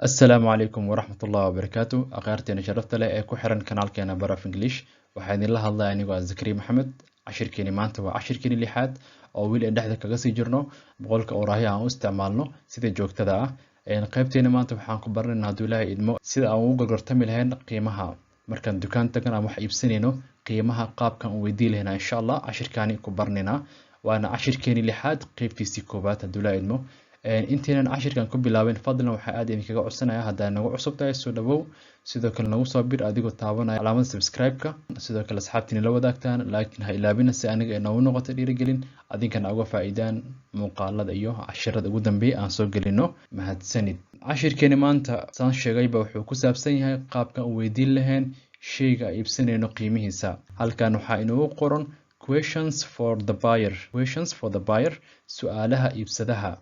Assalaamu calaykum waraxmatullahi wabarakaatu. Akhyaarteena sharafta leh ee ku xiran kanaalkeena Baraf English, waxaa idinla hadlaya anigoo ah Zakariya Maxamed. Cashirkeeni maanta waa cashirkeeni lixaad oo weli aan dhexda kaga sii jirno 100-ka oraahyo aan u isticmaalno sida joogtada ah. Qaybteena maanta waxaan ku baranaynaa, hadduu Ilaahay idmo, sida aan ugu gorgortami lahayn qiimaha markaan dukaan tagan ama wax iibsanayno, qiimaha qaabkan u weydiin lahaynaa insha Allah cashirkaani ku baranaynaa. Waana cashirkeeni lixaad, qaybtiisii koowaad, hadduu Ilaahay idmo. Intaynan cashirkan ku bilaabin, fadlan waxaa aad idinkaga codsanaya, haddaa nagu cusub tahay, soo dhawow. Sidoo kale nagu soo bir adigoo taabanaya calaamada subscribe-ka. Sidoo kale asxaabtiina la wadaagtaan, laakiin ha ilaabina, si aniga ay noogu noqoto dhiirigelin, adinkana uga faa'iidaan muuqaalada iyo cashirada ugu dambeeya aan soo gelino. Mahadsanid. Cashirkeeni maanta, saan sheegayba, wuxuu ku saabsan yahay qaabkan u weydiin lahayn sheyga aan iibsanayno qiimihiisa. Halkan waxaa inoogu qoran "Questions for the buyer". "Questions for the buyer", su-aalaha iibsadaha.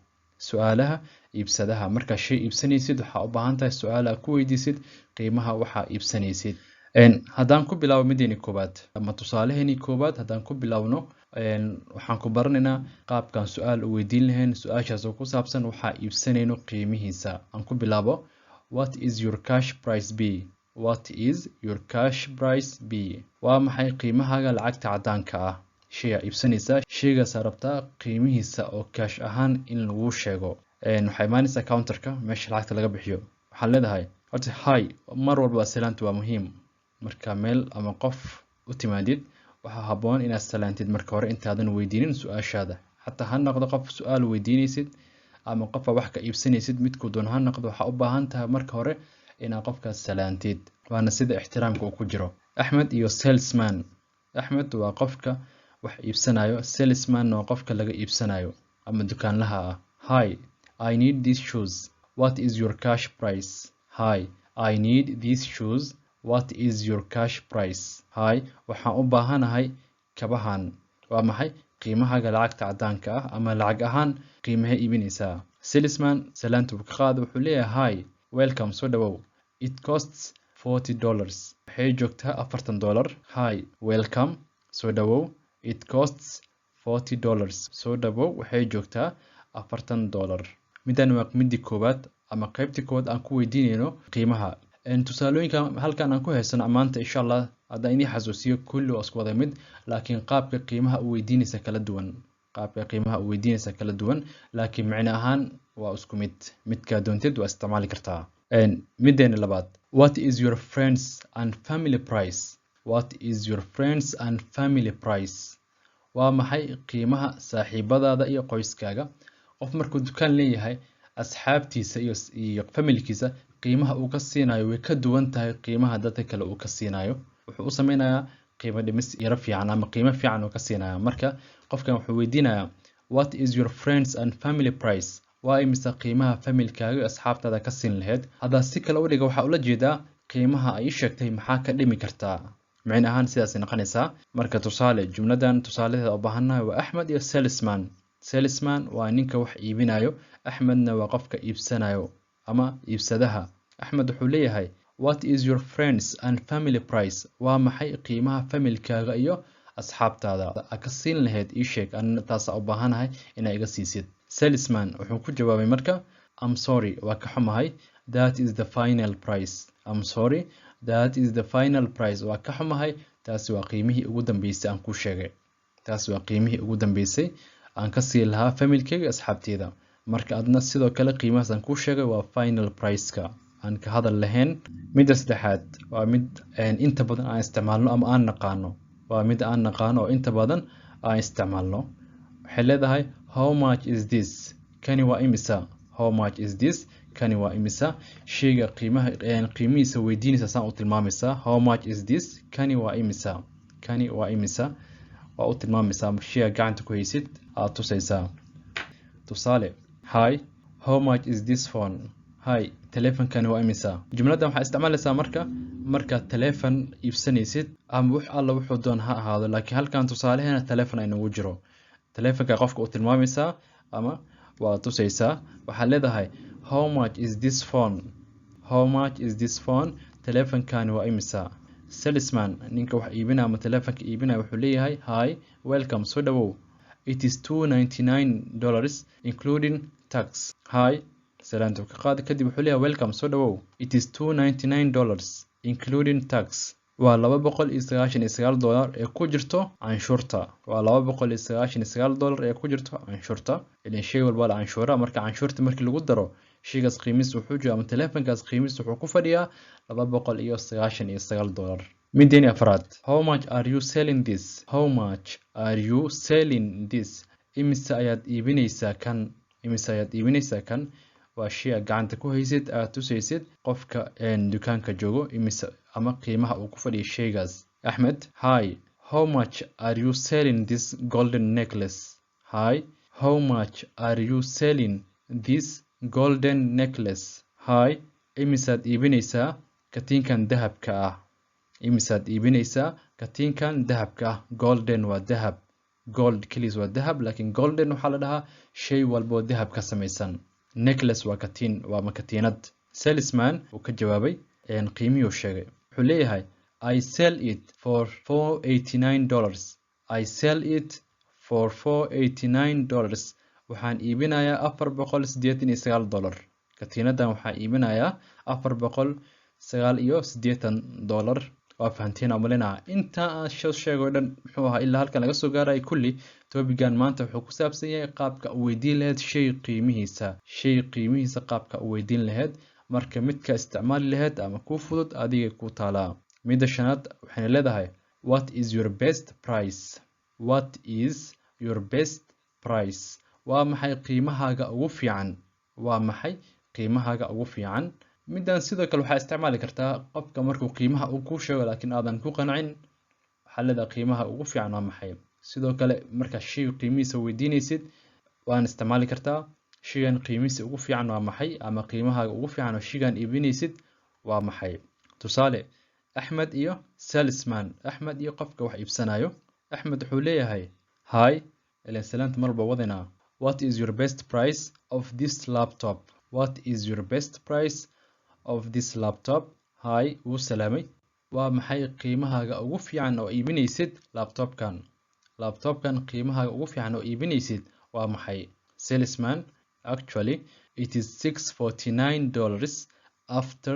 Su-aalaha iibsadaha. Markaa shay iibsanaysid, waxaa u baahan tahay su-aal aad ku weydiisid qiimaha waxaa iibsanaysid. Haddaan ku bilaabo mideeni koowaad ama tusaalaheeni koowaad haddaan ku bilaabno, waxaan ku baranaynaa qaabkan su-aal u weydiin lahayn, su-aashaas oo ku saabsan waxaa iibsanayno qiimihiisa. Aan ku bilaabo: "What is your cash price be? What is your cash price be?" Waa maxay qiimahaaga lacagta caddaanka ah? Shay aa iibsanaysaa, shaygaasaa rabtaa qiimihiisa oo cash ahaan in laguu sheego. Waxaa imaanaysaa counterka, meesha lacagta laga bixiyo. Waxaad leedahay horta "Hi". Mar walba salaantu waa muhiim. Marka meel ama qof u timaadid, waxaa habboon inaad salaantid marka hore intaadan weydiinin su-aashaada. Xataa ha noqdo qof su-aal weydiinaysid ama qof aa wax ka iibsanaysid, midkuu doon ha noqdo, waxaa u baahan tahay marka hore inaad qofkaas salaantid, waana sida ixtiraamka uu ku jiro. Axmed iyo salesman. Axmed waa qofka wax iibsanayo, salesman waa qofka laga iibsanayo ama dukaanlaha ah. "Hi, I need these shoes. What is your cash price? Hi, I need these shoes. What is your cash price?" Hi, waxaan u baahanahay kabahan. Waa maxay qiimahaaga lacagta caddaanka ah ama lacag ahaan qiimaha iibinaysaa? Salesman salaanta buu ka qaada, wuxuu leeyahay: "Hi, welcome, soo dhawow. It costs $40." Waxay joogtaa $40. "Hi, welcome, soo dhawow. It costs $40." Soo dhawow, waxay joogtaa $40. Middan waa midii koowaad ama qaybtii koowaad aan ku weydiinayno qiimaha. Tusaalooyinka halkan aan ku haysano maanta, insha Allah, haddaan idiin xasuusiyo, kulli waa isku wada mid, laakiin qaabka qiimaha u weydiinaysa kala duwan. Qaabka qiimaha u weydiinaysa kala duwan, laakiin micno ahaan waa isku mid. Midkaa doontid waa isticmaali kartaa. Mideena labaad: "What is your friends and family price? What is your friends and family price?" Waa maxay qiimaha saaxiibadaada iyo qoyskaaga? Qof markuu dukaan leeyahay, asxaabtiisa iyo familkiisa qiimaha uu ka siinayo way ka duwan tahay qiimaha dadka kale uu ka siinayo. Wuxuu u sameynayaa qiimo dhimis yaro fiican ama qiimo fiican uu ka siinaya. Marka qofkan wuxuu weydiinayaa: "What is your friends and family price?" Waa imisa qiimaha familkaaga iyo asxaabtaada ka siin lahayd? Haddaa si kale u dhiga, waxaa ula jeedaa qiimaha ay sheegtay maxaa ka dhimi kartaa? Micno ahaan sidaasay noqonaysaa. Marka tusaale, jumladan tusaalaheeda u baahannahay waa Axmed iyo salesman. Salesman waa ninka wax iibinayo, Axmedna waa qofka iibsanayo ama iibsadaha. Axmed wuxuu leeyahay: "What is your friends and family price?" Waa maxay qiimaha familkaaga iyo asxaabtaada a ka siin lahayd? Ii sheeg, anina taasaa u baahanahay inaa iga siisid. Salesman wuxuu ku jawaabay marka: "I'm sorry, waa ka xumahay, that is the final price. I'm sorry, that is the final price." Waa ka xumahay, taasi waa qiimihii ugu dambeysay aan kuu sheegay. Taasi waa qiimihii ugu dambeysay aan ka sii lahaa familkeyga, asxaabteyda. Marka adna sidoo kale qiimahaas aan kuu sheegay waa final price-ka aan ka hadal lahayn. Midda saddexaad waa mid inta badan aan isticmaalno ama aan naqaano. Waa mid aan naqaano oo inta badan aan isticmaalno. Waxay leedahay: "How much is this?" Kani waa imisa? "How much is this?" Kani waa imisa? Sheyga qiimaha, qiimihiisa weydiinaysa, saan u tilmaamaysaa: "How much is this?" Kani waa imisa? Kani waa imisa? Waa u tilmaamaysaa sheyga gacanta ku haysid, aad tusaysaa. Tusaale: "Hi, how much is this phone?" Hi, telefonkani waa imisa? Jumladdan waxaa isticmaalaysaa markaad telefon iibsanaysid ama wax alla wuxuu doon ha ahaado, laakiin halkan tusaalaheena telefon ay nagu jiro. Telefonka qofka u tilmaamaysaa ama waa tusaysaa. Waxaad leedahay: "How much is this phone? How much is this phone?" Telefonkani waa imisa? Salesman, ninka wax iibinaya ama telefonka iibinaya, wuxuu leeyahay: "Hi, welcome, soo dhawow. It is $299 including tax." Hi, Salaantuu ka qaaday kadib wuxuu leeyahay, "Welcome, soo dhawow. It is $299 including tax." Waa $299 ee ku jirto canshuurta. Waa $299 ee ku jirto canshuurta. Ilan shay walba la canshuura. Marka canshuurta markii lagu daro, shaygaas qiimihiis wuxuu jooga ama telefonkaas qiimihiis wuxuu ku fadhiyaa $299. Mideni afraad: How much are you selling this? How much are you selling this? Imise ayaad iibinaysaa kan? Imise ayaad iibinaysaa kan? Waa shay aad gacanta ku haysid, aad tusaysid qofka dukaanka joogo imise ama qiimaha uu ku fadhiyo shaygaas. Axmed: Hi, how much are you selling this golden necklace? Hi, how much are you selling this golden necklace? Hi, imisaad iibinaysaa katiinkan dahabka ah? Imisaad iibinaysaa katiinkan dahabka ah? Golden waa dahab. Gold keliis waa dahab, laakiin golden waxaa la dhahaa shay walboo dahab ka samaysan. Necklace waa katiin, waa makatiinad. Salesman uu ka jawaabay, qiimihii uu sheegay. Wuxuu leeyahay, "I sell it for $489. I sell it for $489." Waxaan iibinayaa $489. Katiinadan waxaan iibinayaa $489. Waa fahanteen aan malinaa. Inta aan soo sheego dhan muxuu ahaa ilaa halkan laga soo gaarayay kulli topigan maanta wuxuu ku saabsan yahay qaabka u weydiin lahayd shay qiimihiisa. Shay qiimihiisa qaabka u weydiin lahayd. Marka midka isticmaali lahayd ama kuu fudud adiga ku taalaa. Midda shanaad waxayna leedahay: What is your best price? What is your best price? Waa maxay qiimahaaga ugu fiican? Waa maxay qiimahaaga ugu fiican? Middan sidoo kale waxaa isticmaali kartaa qofka markuu qiimaha uu kuu sheego laakiin aadan ku qancin. Waxaa leedahay, "Qiimaha ugu fiican waa maxay?" Sidoo kale marka shay qiimihiisa weydiinaysid waan isticmaali kartaa, "Shaygan qiimihiisa ugu fiican waa maxay?" ama "Qiimahaaga ugu fiican oo shaygan iibinaysid waa maxay?" Tusaale, Axmed iyo salesman, Axmed iyo qofka wax iibsanayo. Axmed wuxuu leeyahay, "Hi," ilan salaanta mar walba wadinaa. "What is your best price of this laptop? What is your best price of this laptop?" Hi, wuu salaamay. Waa maxay qiimahaaga ugu fiican oo iibinaysid laptopkan? Laptopkan qiimahaaga ugu fiican oo iibinaysid waa maxay? Salesman: "Actually, it is $649 after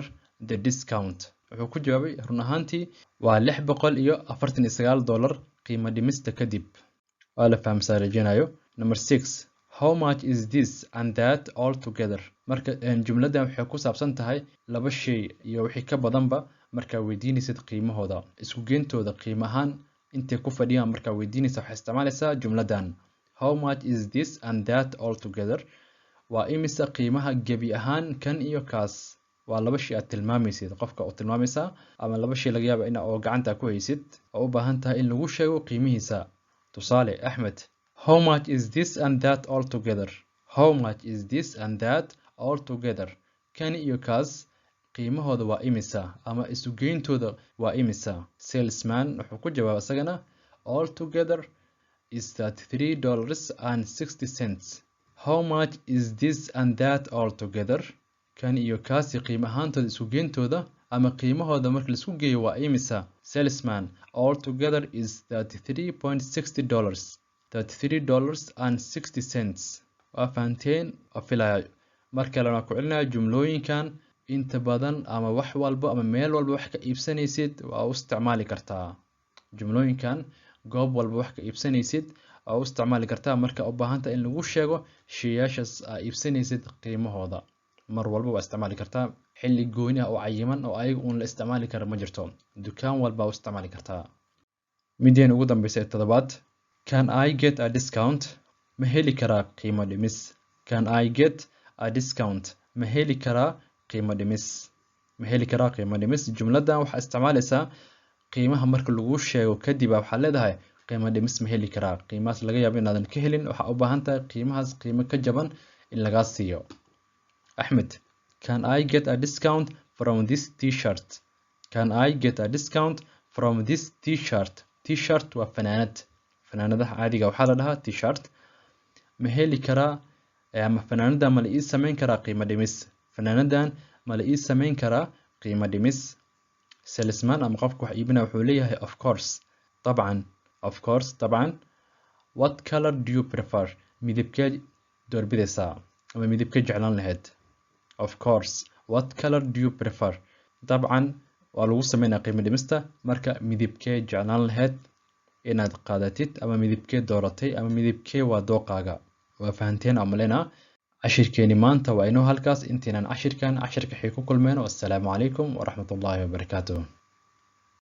the discount." Wuxuu ku jawaabay, "Run ahaantii waa $649 qiimo dhimista kadib." Waa la fahamsaa rajeynayo. Number six: How much is this and that all together? Marka jumladan waxay ku saabsan tahay laba shay iyo wixii ka badanba markaa weydiinaysid qiimahooda, isku geyntooda qiimo ahaan intay ku fadhiyaan markaa weydiinaysa, waxay isticmaalaysaa jumladan: How much is this and that all together? Waa imisa qiimaha gebi ahaan kan iyo kaas? Waa laba shay aad tilmaamaysid, qofka oo tilmaamaysaa, ama laba shay laga yaaba in oo gacanta ku haysid oo u baahan tahay in lagu sheego qiimihiisa. Tusaale, Axmed: How much is this and that all together? How much is this and that all together? Kan iyo kaas qiimahooda waa imisa ama isugeyntooda waa imisa? Salesman wuxuu ku jawaabay isagana, "All together is $33.60." How much is this and that all together? Kan iyo kaasi qiimo ahaantooda, isugeyntooda ama qiimahooda marka laisku geeyo waa imisa? Salesman: "All together is $33.60." $33.60. Waa fahanteen oo filaya. Mar kalena waa ku celinaya jumlooyinkan. Inta badan ama wax walba ama meel walba wax ka iibsanaysid waa u isticmaali kartaa jumlooyinkan. Goob walba wax ka iibsanaysid waa u isticmaali kartaa marka u baahan tahay in lagu sheego shayaashaas aa iibsanaysid qiimahooda. Mar walba waa isticmaali kartaa. Xilli gooni ah oo cayiman oo ayaga uun la isticmaali kara ma jirto. Dukaan walba u isticmaali kartaa. Mideen ugu dambeysa ee toddobaad: Can I get a discount? Ma heli karaa qiimo dhimis? Can I get a discount? Ma heli karaa qiimo dhimis? Ma heli karaa qiimo dhimis? Jumladan waxaa isticmaalaysaa qiimaha marka lagu sheego kadib. Waxaa leedahay, "Qiimo dhimis ma heli karaa?" Qiimahaas laga yaabo inaadan ka helin, waxaa u baahan tahay qiimahaas qiimo ka jaban in lagaa siiyo. Axmed: Can I get a discount from this T-shirt? Can I get a discount from this T-shirt? T-shirt waa fanaanad. Fanaanadaha caadiga waxaa la dhahaa T-shirt. Ma heli karaa ama fanaanadan ma la ii samayn karaa qiimo dhimis? Fanaanadan ma la ii samayn karaa qiimo dhimis? Salesman ama qofka wax iibinaya wuxuu leeyahay, "Of course," dabcan. "Of course," dabcan. "What color do you prefer?" Midabkee doorbidaysaa ama midabkee jeclaan lahayd? Of course. What color do you prefer? Dabcan waa lagu sameynaa qiimo dhimista. Marka midibkee jeclaan lahayd inaad qaadatid, ama midibkee dooratay, ama midibkee waa dooqaaga? Waa fahanteen amalena. Cashirkeeni maanta waa inoo halkaas. Intaynaan cashirkan cashirka xii ku kulmeen, wassalaamu calaykum waraxmatullaahi wabarakaatuh.